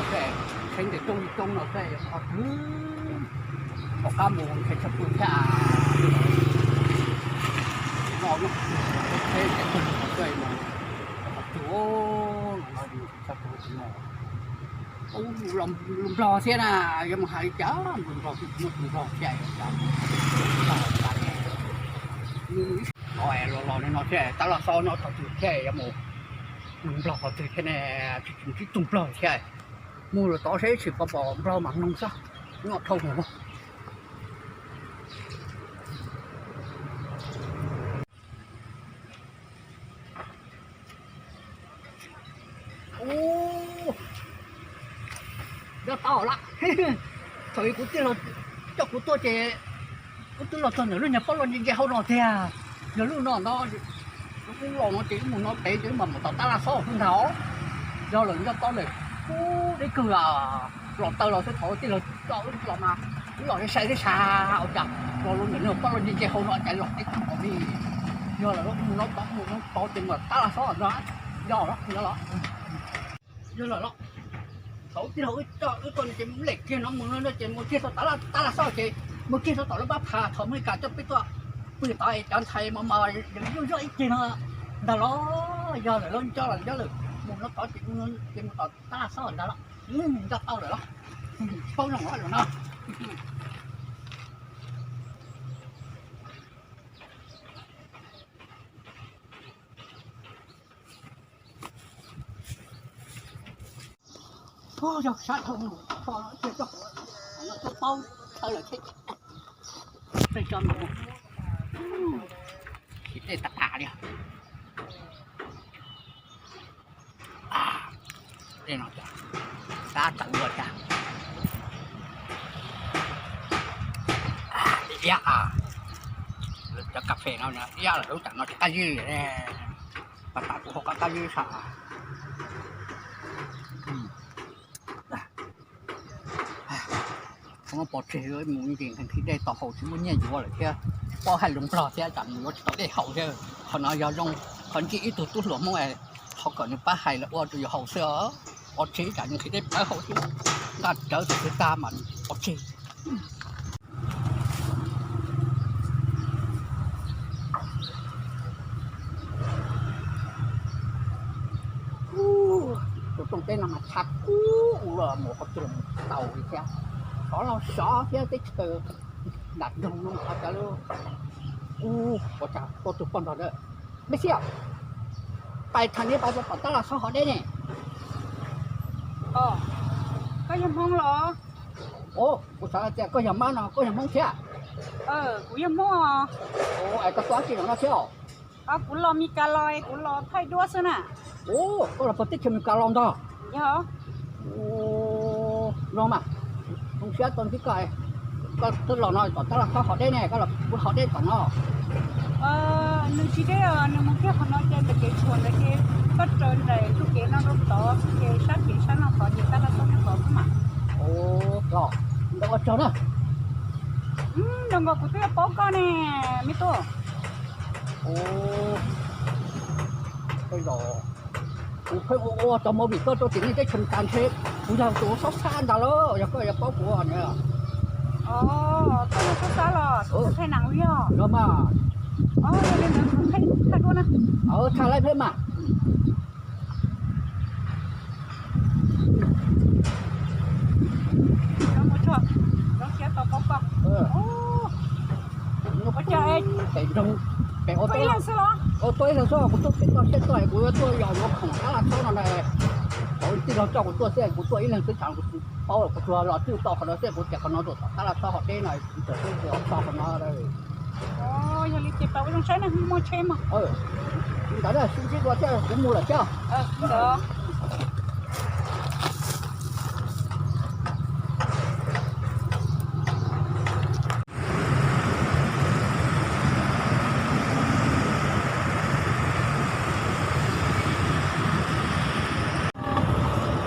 Tsheb ntes coob li coob no tsheb qhov twg, tom qab mus ntshe tshaj pw thiab. No, qhov twg, tus Nplog thiab na, yuav mus hais li cas, tus Nplog thiab, los los li no thiab, tab laj xob nyob qhov twg thiab, yuav mus Nplog qhov twg thiab ne, tsis tsis tus Nplog thiab. Mus lawm tod seb tsis pom pom Nplog mas mloog xwb, nyob dhau mus. Ub, nyob tod lawm. Thaum kuv tij laug coj kuv tuaj ces wb twb los txog ntawm lub nyuag pob loj ntse ntse hauv no tiag. Yog lub no no, wb los no ces wb mus no pem ces wb mam mus tom tab laj xob xwb ntag. Yog lawm, nyob tod lawm, ub, deb kawg. Los taw los xwb, thaum tij laug coj wb los mas wb los sai sai thiab sas ua cas los lub ntawm no pob loj ntse ntse hauv no cas los teb tag li. Yog lawm, mus no tod, mus no tod ces mus tab laj xob no. Yog los, yog los. Yog lawm los. Thaum tij laug wb coj wb tuaj no ces mus lem kiag no mus no ces mus kiag tau tom tab laj xob ces mus kiag tau tom lub pab pha thaum Meskas coj peb tuaj pw tod es cov ntxhais mos mos yeej zoj ib ceg no ntag los. Yog lawm los, nyob los nyob lawm, mus no tod ces mus tom tab laj xob ntag los. Nyob tau lawm los. Paub zoo los no. Yog sab dhau, tiag, paub thawj lawm thiab. Peb cov no, xyov tej tag tag li. Tej no tab tawv ua cas. Iab, cov kas fes no iab lawm lub tam no tsis qab zib. Pas tas kuv hauv qab qab zib sas. Pov tseg mus nqis nqhis dej tau haus tsis muaj nyiaj yuav lawm thiab. Paub hais lus Nplog thiab tsam nws yuav tsis tau dej haus thiab. Qhov no yog zoo, qhov ntsib ib tug tub hluas Hmoob es thov kom nws pab hais los ua rau yus haus xwb os. Pov tseg tsam nws nqhis dej plawv haus xwb, nqa rawv tau xwb tag mas pov tseg. Tus rooj teb no mas tshav kub ua mus qhov twg los tau li thiab. Xyov los xyov thiab, teb chaws nram nroog no qhov cov lub, ua cas tuaj tus poj nrog lawm. Mej Xiab, pais tham niam pais pom tab laj xob hov deb ne. Koj yog Hmoob los? Kuv xav tias koj yog Mab no koj yog Hmoob thiab. Kuv yog Hmoob. Es koj tuaj dab tsi no thiab? Kuv los Mes Kas los, kuv los thaij duab xwb na. Koj los puag teb chaws Mes Kas los ntag? Yog. Zoo mas, zoo siab tau ntsib koj. Koj twb los no pom tab laj xob hov deb ne, koj los pw hov deb tom no. Nws tsis deb os, nws mus kiag qhov no ces ntawm kev tshuam ntawd ces koj raws nraim txoj kev no rau tod xwb ces sab kev sab no tod ces tab laj xob nyob tod xwb mas. Ntawd ua tsaug na. Zoo nkaus kuv twb yuav paub koj ne, me tub. Kuv pheej ua ua cov movie koj rau tim nej teb chaws Mes Kas ntshe kuv yog tus sab sab ntag lauj, yog koj yuav paub kuv ne. Koj yog sab sab los kuv thaij neeg li os. Yog mas. Yog li ntawd kuv thaij duab na. Thaij laib peb mas. Zoo siab tau paub koj. Ua cas pem nroog, pem ua ib leeg xwb los? Ua ib leeg xwb, kuv tuaj pem toj siab tuaj, kuv yuav tuaj yos yuav khoom tab laj xob no na. Thaum tij laug coj kuv tuaj xwb, kuv tuaj ib leeg xwb, tsam kuv tsis paub, kuv tsuas los twj tau qhov no xwb, kuv tias qhov no rau tom tab laj xob hov deb no, kuv txawm twb tau qhov no. Yog li ces pab ua zoo saib ne, muaj tsheb mas. Li ntawd sib ntsib dua thiab, kuv mus lawm thiab.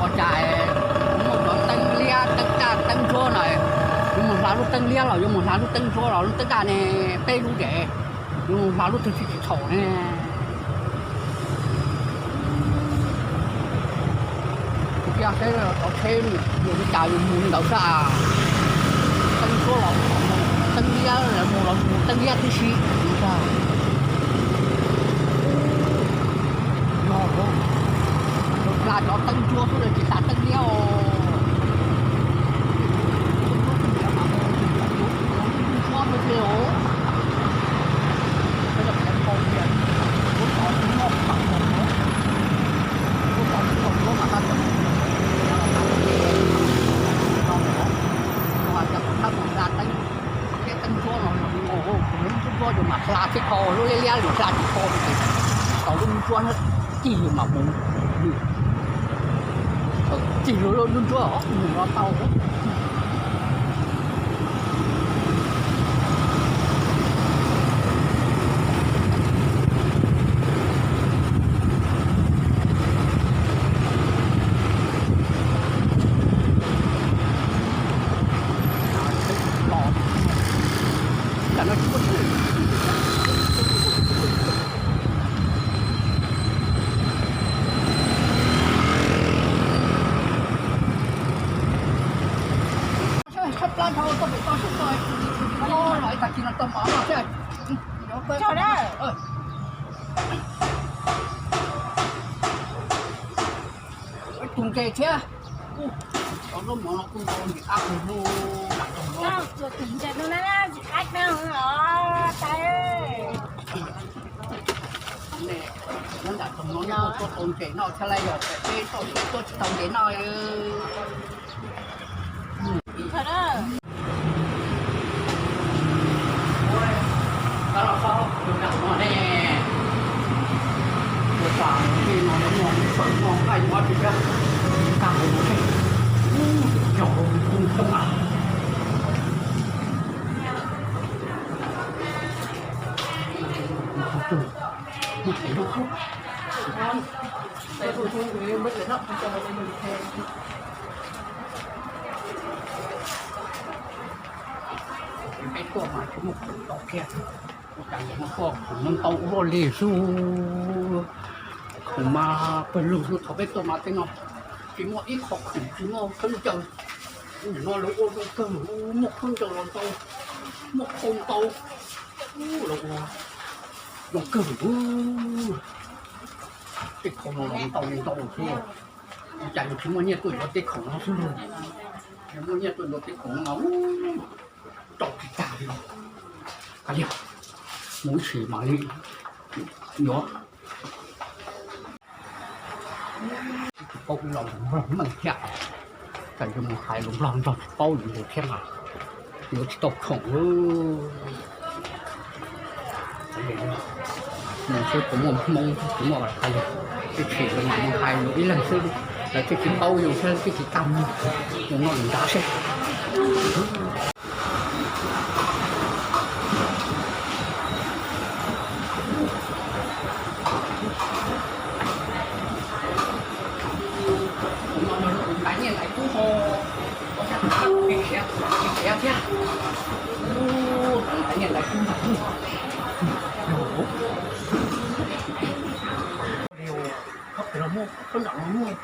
Ua cas kuv muaj cov teeb liab teeb daj teeb ntsuab no, yuav mus hla lub teeb liab los yuav mus hla lub teeb ntsuab los lub teeb daj ne, peb lub ces yuav mus hla lub twg tsis txhaum ne. Yog saib cov tsheb mus li cas yus mus li ntawd xwb. Teeb tsuab los teeb liab, mus los mus teeb liab tib si. Yog hla cov teeb tsuab xwb tsis tas teeb liab os. Teeb tsuab no, lub tsuab tsuab yus mam hla tib qho, lub liab liab lus hla tsis tau, tau lub tsuab cig yus mam mus. Cig lub tsuab mus no tau. Tshaj plab dhau toj pem toj sib toj, los ib tag kis no tau mov no thiab. Tus nqes thiab. Cov zaub mov no kuj ntau ntsis qab tus hlub. Tus nqes no na, tsis qab na os, tais. Nyob nram tus no tuaj tau nqes noj thiab, lawv yog peb tuaj tsis tau nqes noj. Peb tuaj mas tsis muaj khoom ntau kiag, ua cas yuav muaj khoom ntau ua luaj li xwb. Khoom mas pawg lug xwb, thaum peb tuaj mas tej no tsis muaj ib qho khoom, tsis muaj khaub ncaws. Nim no lawv ua zoo kawg, muaj khaub ncaws los ntau, muaj khau ntau, lawv ua zoo kawg. Tej khoom no los ntau ntau thiab, ua cas yus tsis muaj nyiaj tuaj yuav tej khoom no xwb. Yus muaj nyiaj tuaj yuav tej khoom no mas rau tsis tag li. Kav liam, mus ib sim mam li yuav. Tsis paub los Nplog meej thiab, tam sim mus hais lus Nplog Nplog tsis paub li ntawd thiab mas yuav tsis tau khoom. Mus xwb puas muaj Hmoob, puas muaj hais, tib si mam mus hais lus ib leeg xwb, lawv thiaj tsis paub yus thiab thiaj tsis tag mus. Mus no lus nrad seb. Tus no yog tus ntaiv nyiaj ntaiv kub ho, ua cas tus no khiav khiav thiab. Tus ntaiv nyiaj ntaiv kub ntag. Khab pem los muaj, khab nram los muaj,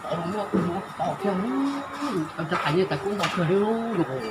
tod los muaj, tod thiab. Cov ntaiv nyiaj ntaiv kub ntau kawg li.